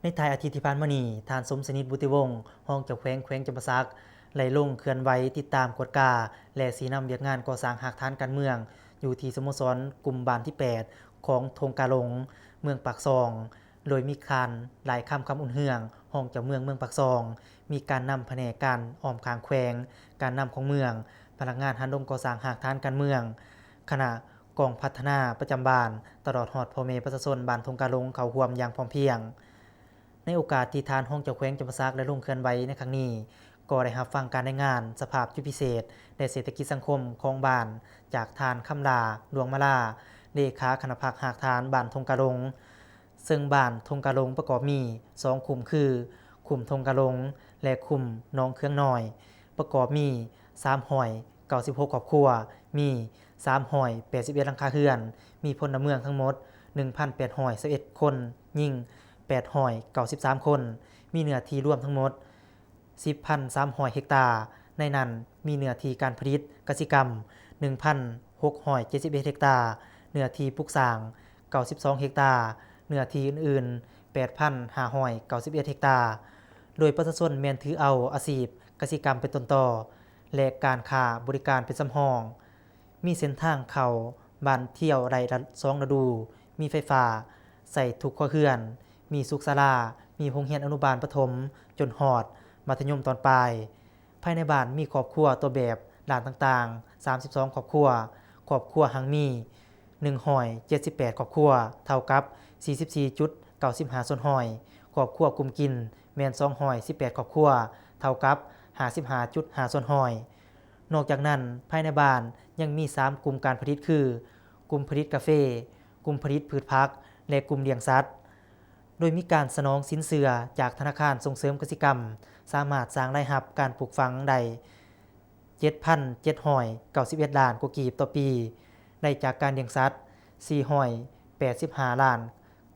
ໃນທ້າຍອາທິດທີ່ຜ່ານມານີ້, ທ່ານ ສົມສະໜິດ ບຸດຕິວົງ ຮອງເຈົ້າແຂວງແຂວງຈຳປາສັກ ໄດ້ລົງເຄື່ອນໄຫວຕິດຕາມກວດກາ ແລະ ຊີ້ນຳວຽກງານກໍ່ສ້າງຮາກຖານການເມືອງ ຢູ່ທີ່ສະໂມສອນກຸ່ມບ້ານທີແປດ ຂອງທົ່ງກາຫຼົງ ເມືອງປາກຊ່ອງ, ໂດຍມີທ່ານ ຫຼ້າຍຄຳ ຄຳອຸ່ນເຮືອງ ຮອງເຈົ້າເມືອງເມືອງປາກຊ່ອງ, ມີການນຳພະແນກການອ້ອມຂ້າງແຂວງ, ການນຳຂອງເມືອງ, ພະນັກງານຫັນລົງກໍ່ສ້າງຮາກຖານການເມືອງ, ຄະນະກອງພັດທະນາປະຈຳບ້ານ, ຕະຫຼອດຮອດພໍ່ແມ່ປະຊາຊົນບ້ານທົ່ງກາຫຼົງເຂົ້າຮ່ວມຢ່າງພ້ອມພຽງ. ໃນໂອກາດທີ່ທ່ານຮອງເຈົ້າແຂວງຈຳປາສັກໄດ້ລົງເຄື່ອນໄຫວໃນຄັ້ງນີ້, ກໍໄດ້ຮັບຟັງການລາຍງານສະພາບຈຸດພິເສດ ແລະ ເສດຖະກິດສັງຄົມຂອງບ້ານ ຈາກທ່ານ ຄຳຫຼ້າ ດວງມາລາ ເລຂາຄະນະພັກຮາກຖານບ້ານທົ່ງກາຫຼົງ. ເຊິ່ງບ້ານທົ່ງກາຫຼົງປະກອບມີສອງຄຸ້ມຄື ຄຸ້ມທົ່ງກາຫຼົງ ແລະ ຄຸ້ມໜອງເຂືອງນ້ອຍ, ປະກອບມີສາມຮ້ອຍເກົ້າສິບຫົກຄອບຄົວ, ມີສາມຮ້ອຍແປດສິບເອັດຫຼັງຄາເຮືອນ, ມີພົນລະເມືອງທັງໝົດໜຶ່ງພັນແປດຮ້ອຍຊາວເອັດຄົນ, ຍິງແປດຮ້ອຍເກົ້າສິບສາມຄົນ, ມີເນື້ອທີ່ລວມທັງໝົດສິບພັນສາມຮ້ອຍເຮັກຕາ, ໃນນັ້ນມີເນື້ອທີ່ການຜະລິດກະສິກຳໜຶ່ງພັນຫົກຮ້ອຍເຈັດສິບເອັດເຮັກຕາ, ເນື້ອທີ່ປຸກສ້າງເກົ້າສິບສອງເຮັກຕາ, ເນື້ອທີ່ອື່ນໆແປດພັນຫ້າຮ້ອຍເກົ້າສິບເອັດເຮັກຕາ, ໂດຍປະຊາຊົນແມ່ນຖືເອົາອາຊີບກະສິກຳເປັນຕົ້ນຕໍ ແລະ ການຄ້າບໍລິການເປັນສຳຮອງ. ມີເສັ້ນທາງເຂົ້າບ້ານທ່ຽວໄດ້ສອງລະດູ, ມີໄຟຟ້າໃຊ້ທຸກຄົວເຮືອນ, ມີສຸກສາລາ, ມີໂຮງຮຽນອະນຸບານປະຖົມຈົນຮອດມັດທະຍົມຕອນປາຍ. ພາຍໃນບ້ານມີຄອບຄົວຕົວແບບລ້ານຕ່າງໆສາມສິບສອງຄອບຄົວ, ຄອບຄົວຮັ່ງມີໜຶ່ງຮ້ອຍເຈັດສິບແປດຄອບຄົວ, ເທົ່າກັບສີ່ສິບສີ່ຈຸດເກົ້າສິບຫ້າສ່ວນຮ້ອຍ, ຄອບຄົວກຸ້ມກິນແມ່ນສອງຮ້ອຍສິບແປດຄອບຄົວ, ເທົ່າກັບຫ້າສິບຫ້າຈຸດຫ້າສ່ວນຮ້ອຍ. ນອກຈາກນັ້ນ, ພາຍໃນບ້ານຍັງມີສາມກຸ່ມການຜະລິດຄື ກຸ່ມຜະລິດກາເຟ, ກຸ່ມຜະລິດພືດຜັກ ແລະ ກຸ່ມລ້ຽງສັດ, ໂດຍມີການສະໜອງສິນເຊື່ອຈາກທະນາຄານສົ່ງເສີມກະສິກຳ ສາມາດສ້າງລາຍຮັບການປູກຝັງໄດ້ເຈັດພັນເຈັດຮ້ອຍເກົ້າສິບເອັດລ້ານກວ່າກີບຕໍ່ປີ, ໄດ້ຈາກການລ້ຽງສັດສີ່ຮ້ອຍແປດສິບຫ້າລ້ານ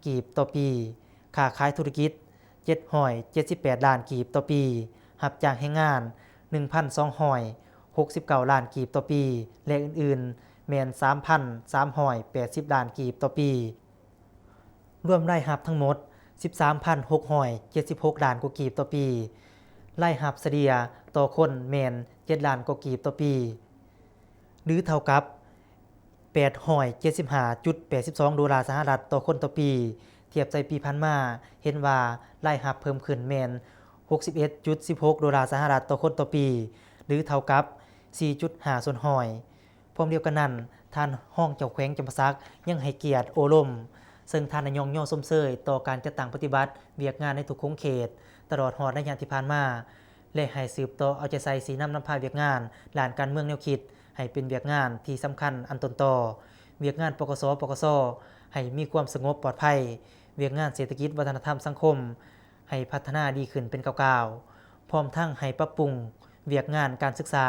ກີບຕໍ່ປີ, ຄ້າຂາຍທຸລະກິດເຈັດຮ້ອຍເຈັດສິບແປດລ້ານກີບຕໍ່ປີ, ຮັບຈ້າງແຮງງານໜຶ່ງພັນສອງຮ້ອຍຫົກສິບເກົ້າລ້ານກີບຕໍ່ປີ ແລະ ອື່ນໆແມ່ນສາມພັນສາມຮ້ອຍແປດສິບລ້ານກີບຕໍ່ປີ. ລວມລາຍຮັບທັງໝົດສິບສາມພັນຫົກຮ້ອຍເຈັດສິບຫົກລ້ານກວ່າກີບຕໍ່ປີ, ລາຍຮັບສະເລ່ຍຕໍ່ຄົນແມ່ນເຈັດລ້ານກວ່າກີບຕໍ່ປີ ຫຼື ເທົ່າກັບ ແປດຮ້ອຍເຈັດສິບຫ້າຈຸດແປດສິບສອງໂດລາສະຫະລັດຕໍ່ຄົນຕໍ່ປີ. ທຽບໃສ່ປີຜ່ານມາ, ເຫັນວ່າລາຍຮັບເພີ່ມຂຶ້ນແມ່ນຫົກສິບເອັດຈຸດສິບຫົກໂດລາສະຫະລັດຕໍ່ຄົນຕໍ່ປີ ຫຼື ເທົ່າກັບສີ່ຈຸດຫ້າສ່ວນຮ້ອຍ. ພ້ອມດຽວກັນນັ້ນ, ທ່ານຮອງເຈົ້າແຂວງຈຳປາສັກຍັງໃຫ້ກຽດໂອ້ລົມ, ເຊິ່ງທ່ານໄດ້ຍ້ອງຍໍຊົມເຊີຍຕໍ່ການຈັດຕັ້ງປະຕິບັດວຽກງານໃນທຸກຂົງເຂດ ຕະຫຼອດຮອດໄລຍະທີ່ຜ່ານມາ ແລະ ໃຫ້ສືບຕໍ່ເອົາໃຈໃສ່ຊີ້ນຳນຳພາວຽກງານດ້ານການເມືອງແນວຄິດ ໃຫ້ເປັນວຽກງານທີ່ສຳຄັນອັນຕົ້ນຕໍ. ວຽກງານ ປກສ ປກສ ໃຫ້ມີຄວາມສະຫງົບປອດໄພ, ວຽກງານເສດຖະກິດ ວັດທະນະທຳ ສັງຄົມ ໃຫ້ພັດທະນາດີຂຶ້ນເປັນກ້າວໆ, ພ້ອມທັງໃຫ້ປັບປຸງວຽກງານການສຶກສາ,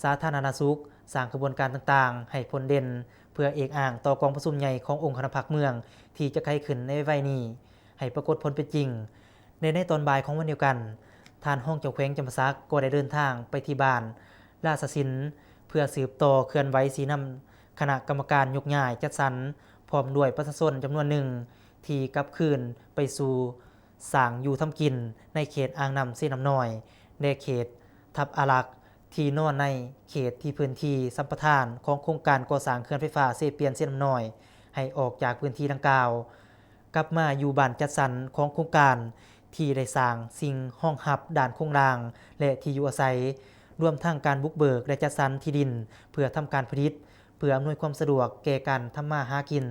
ສາທາລະນະສຸກ, ສ້າງຂະບວນການຕ່າງໆໃຫ້ພົ້ນເດັ່ນ ເພື່ອເອກອ້າງຕໍ່ກອງປະຊຸມໃຫຍ່ຂອງອົງຄະນະພັກເມືອງທີ່ຈະໄຂຂຶ້ນໃນໄວໆນີ້ ໃຫ້ປາກົດຜົນເປັນຈິງ. ແລະ ໃນຕອນບ່າຍຂອງວັນດຽວກັນ, ທ່ານຮອງເຈົ້າແຂວງຈຳປາສັກກໍໄດ້ເດີນທາງໄປທີ່ບ້ານລາຊະສິນ ເພື່ອສືບຕໍ່ເຄື່ອນໄຫວຊີ້ນຳຄະນະກຳມະການຍົກຍ້າຍຈັດສັນ ພ້ອມດ້ວຍປະຊາຊົນຈຳນວນໜຶ່ງທີ່ກັບຄືນໄປສູ່ສ້າງຢູ່ທຳກິນໃນເຂດອ່າງນ້ຳເຊນ້ຳນ້ອຍ ແລະ ເຂດທັບອາລັກ ທີ່ນອນໃນເຂດທີ່ພື້ນທີ່ສຳປະທານຂອງໂຄງການກໍ່ສ້າງເຂື່ອນໄຟຟ້າເຊປຽນ-ເຊນ້ຳນ້ອຍ ໃຫ້ອອກຈາກພື້ນທີ່ດັ່ງກ່າວ ກັບມາຢູ່ບ້ານຈັດສັນຂອງໂຄງການ ທີ່ໄດ້ສ້າງສິ່ງຮອງຮັບດ້ານໂຄງລ່າງ ແລະ ທີ່ຢູ່ອາໄສ, ລວມທັງການບຸກເບີກ ແລະ ຈັດສັນທີ່ດິນເພື່ອທຳການຜະລິດ ເພື່ອອຳນວຍຄວາມສະດວກແກ່ການທຳມາຫາກິນ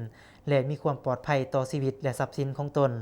ແລະ ມີຄວາມປອດໄພຕໍ່ຊີວິດ ແລະ ຊັບສິນຂອງຕົນ.